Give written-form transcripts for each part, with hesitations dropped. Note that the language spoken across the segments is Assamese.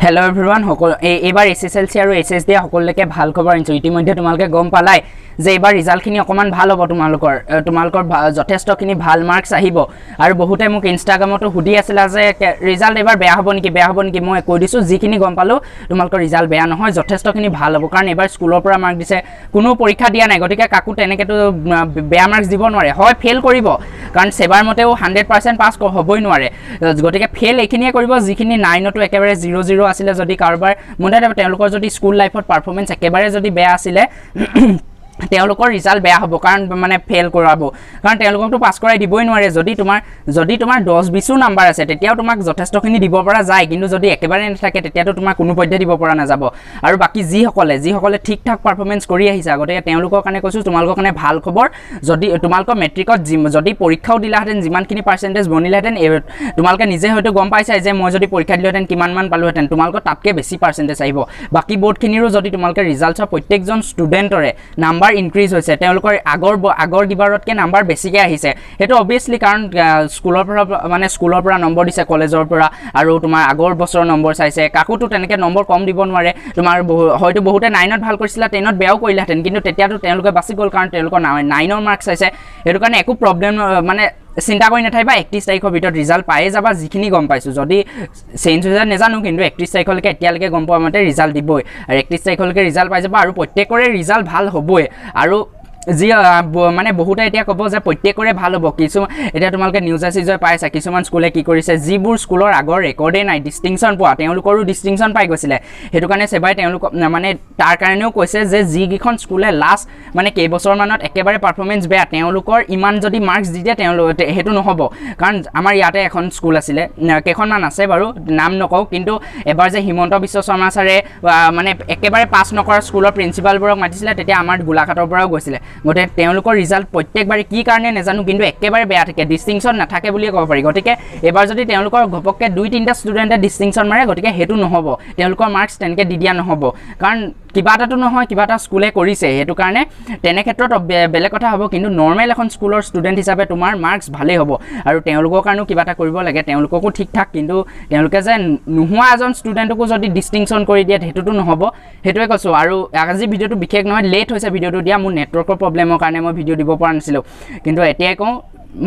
হেল্ল' এভৰিৱান, সকলো এইবাৰ এইচএছএলচি আৰু এইচএছ দিয়া সকলোলৈকে ভাল খবৰ আনিছোঁ। ইতিমধ্যে তোমালোকে গম পালাই যে এইবাৰ ৰিজাল্টখিনি অকণমান ভাল হ'ব। তোমালোকৰ যথেষ্টখিনি ভাল মাৰ্কছ আহিব। আৰু বহুতে মোক ইনষ্টাগ্ৰামতো সুধি আছিলা যে ৰিজাল্ট এইবাৰ বেয়া হ'ব নেকি, বেয়া হ'ব নেকি? মই কৈ দিছোঁ, যিখিনি গম পালোঁ, তোমালোকৰ ৰিজাল্ট বেয়া নহয়, যথেষ্টখিনি ভাল হ'ব। কাৰণ এইবাৰ স্কুলৰ পৰা মাৰ্ক দিছে, কোনো পৰীক্ষা দিয়া নাই, গতিকে কাকো তেনেকৈতো বেয়া মাৰ্কছ দিব নোৱাৰে। হয়, ফেইল কৰিব, কাৰণ ছেবাৰ মতেও 100% পাছ হ'বই নোৱাৰে। গতিকে ফেইল এইখিনিয়ে কৰিব যিখিনি নাইনতো একেবাৰে জিৰ' জিৰ' আছিলে। যদি কাৰোবাৰ মুঠতে তেওঁলোকৰ যদি স্কুল লাইফত পাৰফৰ্মেঞ্চ একেবাৰে যদি বেয়া আছিলে, তেওঁলোকৰ ৰিজাল্ট বেয়া হ'ব, কাৰণ মানে ফেইল কৰাব, কাৰণ তেওঁলোককতো পাছ কৰাই দিবই নোৱাৰে। যদি তোমাৰ 10-20ও নাম্বাৰ আছে, তেতিয়াও তোমাক যথেষ্টখিনি দিব পৰা যায়। কিন্তু যদি একেবাৰে নাথাকে, তেতিয়াতো তোমাক কোনো পধ্যে দিব পৰা নাযাব। আৰু বাকী যিসকলে যিসকলে ঠিক ঠাক পাৰফৰ্মেঞ্চ কৰি আহিছে আগতে, তেওঁলোকৰ কাৰণে কৈছোঁ, তোমালোকৰ কাৰণে ভাল খবৰ। যদি তোমালোকৰ মেট্ৰিকত যদি পৰীক্ষাও দিলাহেঁতেন, যিমানখিনি পাৰ্চেণ্টেজ বনিলেহেঁতেন, তোমালোকে নিজে হয়তো গম পাইছাই যে মই যদি পৰীক্ষা দিলোহেঁতেন কিমানমান পালোহেঁতেন। তোমালোকৰ তাতকৈ বেছি পাৰ্চেণ্টেজ আহিব। বাকী বৰ্ডখিনিৰো যদি তোমালোকে ৰিজাল্ট চোৱা, প্ৰত্যেকজন ষ্টুডেণ্টৰে নাম্বাৰ ইনক্ৰিজ হৈছে, তেওঁলোকৰ আগৰ কিবাৰতকৈ নাম্বাৰ বেছিকৈ আহিছে। সেইটো অভিয়াছলি, কাৰণ স্কুলৰ পৰা নম্বৰ দিছে, কলেজৰ পৰা, আৰু তোমাৰ আগৰ বছৰৰ নম্বৰ চাইছে। কাকোতো তেনেকৈ নম্বৰ কম দিব নোৱাৰে। তোমাৰ হয়তো বহুতে নাইনত ভাল কৰিছিলে, টেনত বেয়াও কৰিলেহেঁতেন, কিন্তু তেতিয়াতো তেওঁলোকে বাচি গ'ল, কাৰণ তেওঁলোকৰ নাইনৰ মাৰ্ক চাইছে। সেইটো কাৰণে একো প্ৰব্লেম, মানে চিন্তা কৰি নাথাকিবা। 31 তাৰিখৰ ভিতৰত ৰিজাল্ট পায়ে যাবা, যিখিনি গম পাইছোঁ। যদি চেঞ্জ হৈ যায় নাজানো, কিন্তু 31 তাৰিখলৈকে এতিয়ালৈকে গম পোৱা মতে ৰিজাল্ট দিবই আৰু 31 তাৰিখলৈকে ৰিজাল্ট পাই যাবা। আৰু প্ৰত্যেকৰে ৰিজাল্ট ভাল হ'বই। আৰু যি মানে বহুতে এতিয়া ক'ব যে প্ৰত্যেকৰে ভাল হ'ব। কিছুমান এতিয়া তোমালোকে নিউজে চিউজে পাইছা, কিছুমান স্কুলে কি কৰিছে, যিবোৰ স্কুলৰ আগৰ ৰেকৰ্ডেই নাই ডিষ্টিংশ্যন পোৱা, তেওঁলোকৰো ডিষ্টিংশ্যন পাই গৈছিলে। সেইটো কাৰণে ছেবাই তেওঁলোকক মানে তাৰ কাৰণেও কৈছে যে যিকেইখন স্কুলে লাষ্ট মানে কেইবছৰমানত একেবাৰে পাৰফৰ্মেঞ্চ বেয়া, তেওঁলোকৰ ইমান যদি মাৰ্কছ দি দিয়ে, তেওঁলোক সেইটো নহ'ব। কাৰণ আমাৰ ইয়াতে এখন স্কুল আছিলে, কেইখনমান আছে বাৰু, নাম নকওঁ, কিন্তু এবাৰ যে হিমন্ত বিশ্ব শৰ্মা ছাৰে মানে একেবাৰে পাছ নকৰা স্কুলৰ প্ৰিন্সিপালবোৰক মাতিছিলে, তেতিয়া আমাৰ গোলাঘাটৰ পৰাও গৈছিলে। গতিকে তেওঁলোকৰ ৰিজাল্ট প্ৰত্যেকবাৰে কি কাৰণে নাজানো, কিন্তু একেবাৰে বেয়া থাকে, ডিষ্টিংশ্যন নাথাকে বুলিয়ে ক'ব পাৰি। গতিকে এইবাৰ যদি তেওঁলোকৰ ঘপককৈ দুই তিনিটা ষ্টুডেণ্টে ডিষ্টিংশ্যন মাৰে, গতিকে সেইটো নহ'ব, তেওঁলোকৰ মাৰ্কছ তেনেকৈ দি দিয়া নহ'ব। কাৰণ কিবা এটাতো নহয়, কিবা এটা স্কুলে কৰিছে, সেইটো কাৰণে তেনে ক্ষেত্ৰত বেলেগ কথা হ'ব। কিন্তু নৰ্মেল এখন স্কুলৰ ষ্টুডেণ্ট হিচাপে তোমাৰ মাৰ্কছ ভালেই হ'ব। আৰু তেওঁলোকৰ কাৰণেও কিবা এটা কৰিব লাগে, তেওঁলোককো ঠিক ঠাক, কিন্তু তেওঁলোকে যে নোহোৱা এজন ষ্টুডেণ্টকো যদি ডিষ্টিংশ্যন কৰি দিয়ে, সেইটোতো নহ'ব। সেইটোৱে কৈছোঁ। আৰু আজি ভিডিঅ'টো বিশেষ নহয়, লেট হৈছে ভিডিঅ'টো দিয়া, মোৰ নেটৱৰ্কৰ প্ৰব্লেমৰ কাৰণে মই ভিডিঅ' দিব পৰা নাছিলোঁ। কিন্তু এতিয়াই কওঁ,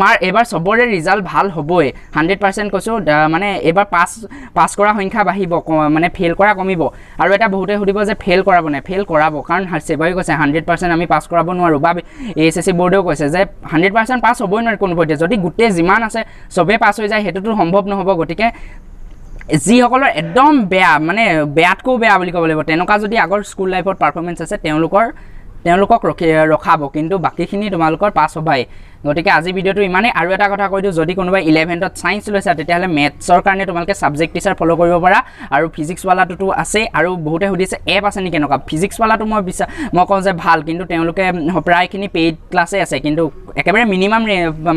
মাৰ এইবাৰ চবৰে ৰিজাল্ট ভাল হ'বই, 100% কৈছোঁ। মানে এইবাৰ পাছ পাছ কৰা সংখ্যা বাঢ়িব, মানে ফেইল কৰা কমিব। আৰু এটা বহুতে সুধিব যে ফেইল কৰাব নাই? ফেইল কৰাব, কাৰণ ছেবায়ো কৈছে 100% আমি পাছ কৰাব নোৱাৰোঁ, বা এইচএছচি বৰ্ডেও কৈছে যে 100% পাছ হ'বই নোৱাৰে কোনো পধ্যে। যদি গোটেই যিমান আছে চবেই পাছ হৈ যায়, সেইটোতো সম্ভৱ নহ'ব। গতিকে যিসকলৰ একদম বেয়া, মানে বেয়াতকৈও বেয়া বুলি ক'ব লাগিব, তেনেকুৱা যদি আগৰ স্কুল লাইফত পাৰফৰ্মেঞ্চ আছে, তেওঁলোকক ৰখাব, কিন্তু বাকীখিনি তোমালোকৰ পাছ হ'বাই। গতিকে আজি ভিডিঅ'টো ইমানেই। আৰু এটা কথা কৈ দিওঁ, যদি কোনোবাই ইলেভেন্থত ছায়েন্স লৈছা, তেতিয়াহ'লে মেথছৰ কাৰণে তোমালোকে ছাবজেক্ট টিচাৰ ফ'ল' কৰিব পাৰা আৰু ফিজিক্সৱালাটোতো আছেই। আৰু বহুতে সুধিছে এপ আছে নেকি এনেকুৱা। ফিজিক্সৱালাটো মই কওঁ যে ভাল, কিন্তু তেওঁলোকে প্ৰায়খিনি পেইড ক্লাছেই আছে, কিন্তু একেবাৰে মিনিমাম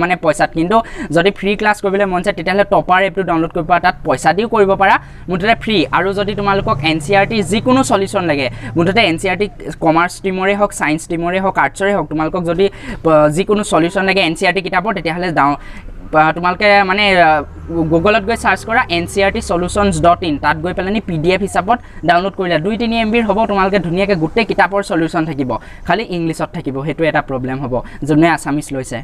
মানে পইচাত। কিন্তু যদি ফ্ৰী ক্লাছ কৰিবলৈ মন যায়, তেতিয়াহ'লে টপাৰ এপটো ডাউনলোড কৰিব পাৰা, তাত পইচা দিও কৰিব পাৰা, মুঠতে ফ্ৰী। আৰু যদি তোমালোকক এনচিইআৰটি যিকোনো চলিউশ্যন লাগে, মুঠতে এনচিইআৰটি কমাৰ্চ ষ্ট্ৰীমৰে হওক, ছায়েন্স ষ্ট্ৰীমৰে হওক, আৰ্টছৰে হওক, তোমালোকক যদি যিকোনো চলিউশ্যন লাগে এনচিইআৰটি কিতাপৰ, তেতিয়াহ'লে তোমালোকে মানে গুগলত গৈ চাৰ্চ কৰা ncrtsolutions.in। তাত গৈ পেলানি পিডিএফ হিচাপত ডাউনলোড কৰিলা, 2-3 এমবিৰ হ'ব, তোমালোকে ধুনীয়াকৈ গোটেই কিতাপৰ চলিউশ্যন থাকিব, খালি ইংলিছত থাকিব, সেইটো এটা প্ৰব্লেম হ'ব যোনে আছামিছ লৈছে।